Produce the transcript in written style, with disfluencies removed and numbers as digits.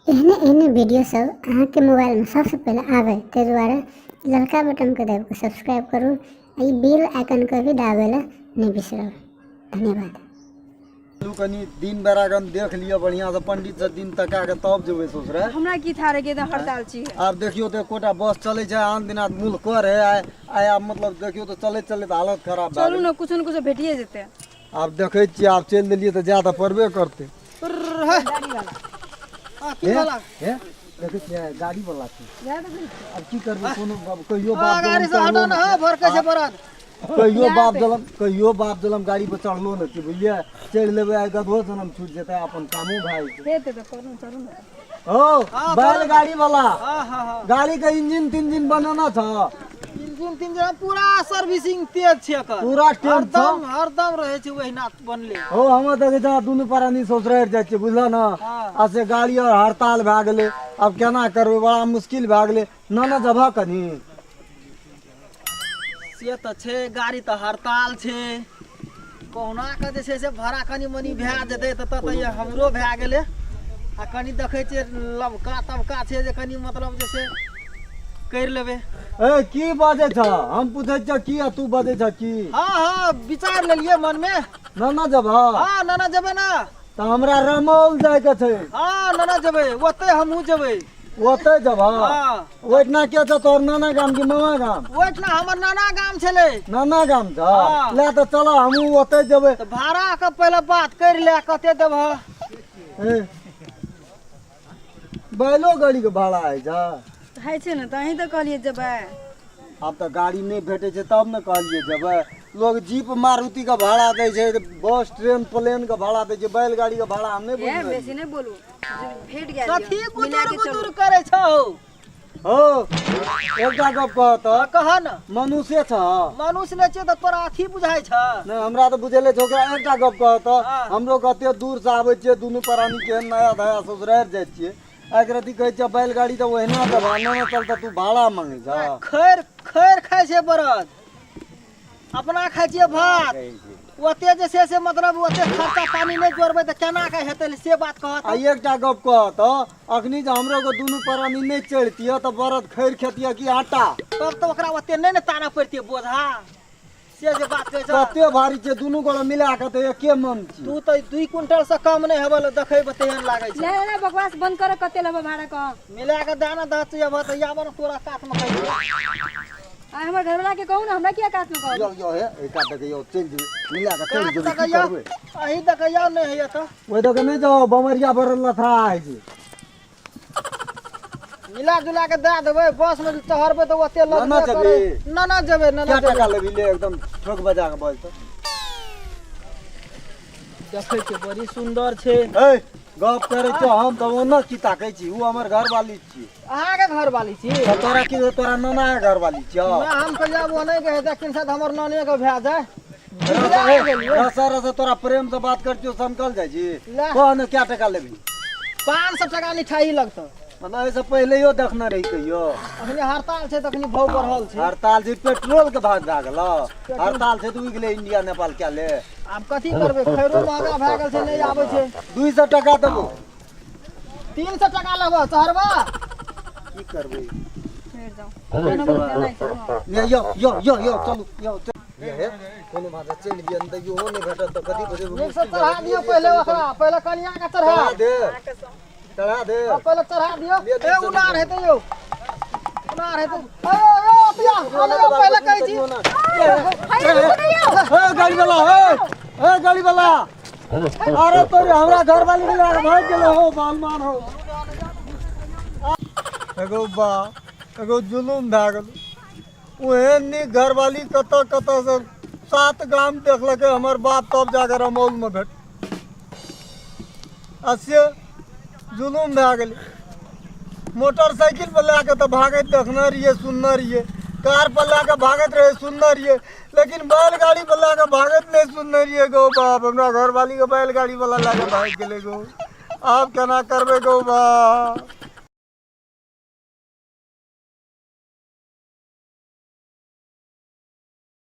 एहने एहने वीडियो सब अहाँके मोबाइलमे सबसँ पहिले आबै, ताहि दुआरे ललका बटनके दाबि कऽ सब्सक्राइब करू आ ई बेल आइकनके भी दाबै लए नहि बिसरब। धन्यवाद। चलू कनी दिन बेरागन देख लिअ बढ़िया से, पंडित से दिन तका के तब जेबै ससुराल। हमरा की था रे के हड़ताल छी। आब देखियो तऽ एकोटा बस चलै छै, आन दिना मूल कर है, आइ आइ आब मतलब देखियो तऽ चलैत चलैत हालत खराब भए चलू गेलै। ने, कुछो ने कुछो भेटिए जेतै। आब देखै छियै, आब चलि देलियै तऽ जाय तऽ पड़बे करतै। की वाला हे देखै छियै गाड़ी वाला छै। आब की करबै, कोनो बाप कहियो बाप गाड़ी जलम से हटो चढ़लो ना, हाँ, भरकै छै बरद। कहियो बाप जलम, कहियो बाप जलम गाड़ी पर चढ़लो नहि छै, बुझलियै? चढ़ि लेबै आइ गधो जनम छूटि जेतै, अपन कामो भए जेतै। हेतै तऽ करू, चलू ने। हो बैलगाड़ी वाला। हाँ हाँ हाँ। गाड़ी के इंजन तिंजन बनाना छ? इंजन तिंजन पूरा सर्विसिंग तेज छै एकर। पूरा तेज छ। हरदम हरदम रहै छै ओहिना बनले। हो हम देखै छ दुनू प्राणी ससुरारि जाइ छियै, बुझल ने? हाँ। आ से गाड़ी और हड़ताल भए गेलै, आब केना करबै, बड़ा मुश्किल भए गेलै। ना ना जबह कनी। से तऽ छै, गाड़ी तऽ हड़ताल छै, कहुना के जे छै से भाड़ा कनि मनि भए जेतै तऽ तऽ हमरो भए गेलै। आ कनि देखै छियै लबका तबका छै जे कनि मतलब जे छै करि लेबै। ए की बाजै छ? हम पूछै छियौ की आ तू बाजै छ की? हाँ हाँ, विचार लेलियै मनमे। ना ना जबह? हाँ, ना ना जेबै ना। तऽ हमरा रमौल जायके छै। हाँ, ना ना जेबै, ओतै हमहूँ जेबै। ओतै जेबह? हाँ। ओहिठिना के छौ तोहर, नाना गाम कि मामा गाम? ओहिठिना हमर नाना गाम छलै। नाना गाम छौ? हाँ। ले तऽ चल, हमहूँ ओतै जेबै। तऽ भाड़ा के पहिले बात करि ले, कते देबह? ए, बैलो गाड़ी के भाड़ा होइ छै? होइ छै ने, तऽ अहीं तऽ कहलियै जेबै। आब तऽ गाड़ी नहि भेटै छै तब ने कहलियै जेबै। लोग जीप मारुति के भाड़ा दै छै, बस ट्रेन प्लेन के भाड़ा दै छै, बैलगाड़ी के भाड़ा हम नहि ए बुझलियै। बेसी नहि बोलू, भेट गेल। कथी मिला गुदुर के चलू। गुदुर करै छौ? हो एकटा गप कह तऽ। कह ने। मनुष्य छ? मनुष्य नहि छियै तऽ तोरा अथी बुझाइ छ? नहि, हमरा तऽ बुझेले छौ। ओकरा एकटा गप कह तऽ। हाँ। हमरो कते दूर से आबै छियै दुनू प्राणी, केहन नया धया ससुरारि जाइ छियै, एक रति कहै छियै बैलगाड़ी तऽ ओहिना देबह, नहि चल तऽ तू भाड़ा मांगै छ। खैर खैर खाइ छै बरद, अपना खाइ छियै भात। ओते जे छै से मतलब ओते खर्चा पानी नहि जोड़बै तऽ केना के हेतै से बात कहत। आ एकटा गप कह तऽ, अखनी जे हमरो के दुनू प्राणी नहि चढ़तियै तऽ बरद खैर खेतियै कि आटा? तब तऽ ओकरा ओते नहि ने तानऽ पड़तियै बोझा, से जे बात कहै छ। कते भारी छै, दुनू गोड़ा मिला के तऽ एके मन छी। तू तऽ 2 क्विंटल से कम नहि हेबल, देखै तेहन लागै छै। ले ले, बकवास बंद कर, कते लेबऽ भाड़ा कह। मिला के दाना दह चाहिए तऽ आबऽ ने, तोरा कातमे कहै छियै। आ हमर घरवाला के कहू ने, हमरा किया कात में कहू? यौ यौ, हे एहि कात दऽ के यौ, चलि जेबै मिला के, चलि कात जेबै। दऽ की यौ, करबै? अहीं दऽ के यौ, नहि होइए तऽ ओहि दऽ के नहि जाउ, बमरिया बड़ लथड़ा होइ छै। मिला जुला के दए देबै। बस में चढ़बै तऽ ओते ना ना लगबे जेबै। करै। ना ना जेबै, ना ना क्या जेबै। टका लेबही ले, एकदम ठोक बजा के बज तऽ। देखै छियै बड़ी सुन्दर छै। ए गप करै छौ हम तऽ ओना की ताकै छी, ओ हमर घरवाली छी। अहाँके घरवाली छी? तऽ तोरा की, तोरा नाना के घरवाली छियौ? ना, हम कहिया ओ नहि कहै देखिन, शायद हमर नाने के भए जाय। रसा रसा तोरा प्रेम से बात कर छियौ, समकल जाइ छी। ले। कह ने, क्या टका लेबही? 500 टका निठाही लगतौ। मतलब एहिसँ पहिलेयो देखने रही कहियो? अखनी हड़ताल छै तखनी भाव बढ़ल छै। हड़ताल छै, पेट्रोल के भाव भए गेल। हड़ताल छै तऽ उगि गेलै इंडिया नेपाल क्या ले। आब कथी करबै, खैरो महगा भए गेल छै, नहि आबै छै। 200 टका देबो। 300 टका लेबह, चढ़बह? की करबै? फेर जाउ। जेनाइ छै, हाँ। ये यो यो यो यो, चलू यो चलू। ये हे, कोनो भाषा चलि गेल तऽ इहो नहि भेटत तऽ कथी बजेबै? नीकसँ चढ़ा दियौ पहिले ओकरा, पहिले कनिया के चढ़ा चढ़ा दे, चढ़ा दे। पहिले चढ़ा दियौ। ले, ए उनार हेतै यौ, उनार हेतै। ए यौ अतिया, आने यौ, पहिले कहै छी। ए गाड़ी वाला, ए ए गाड़ी वाला, अरे तोरे हमरा घर वाली के लगा भाग गेलो हो, बालमान हो। एगो बा एगो जुलुम भए गेल। ओहन नीक घरवाली कतऽ कतऽ से 7 गाम देखलकै हमर बाप, तब जाकर रमौल में भेट, आ से जुलुम भए गेलै। मोटरसाइकिल पर लए कऽ तऽ भागैत देखने रहियै, सुनने रहियै, कार पर लए कऽ भागैत रहै सुनने रहियै, लेकिन बैलगाड़ी पर लए कऽ भागैत नहि सुनने रहियै। गौ बाप, हमरा घरवाली के बैलगाड़ी वाला लए कऽ भागि गेलै गौ, आब केना करबै गौ बाप?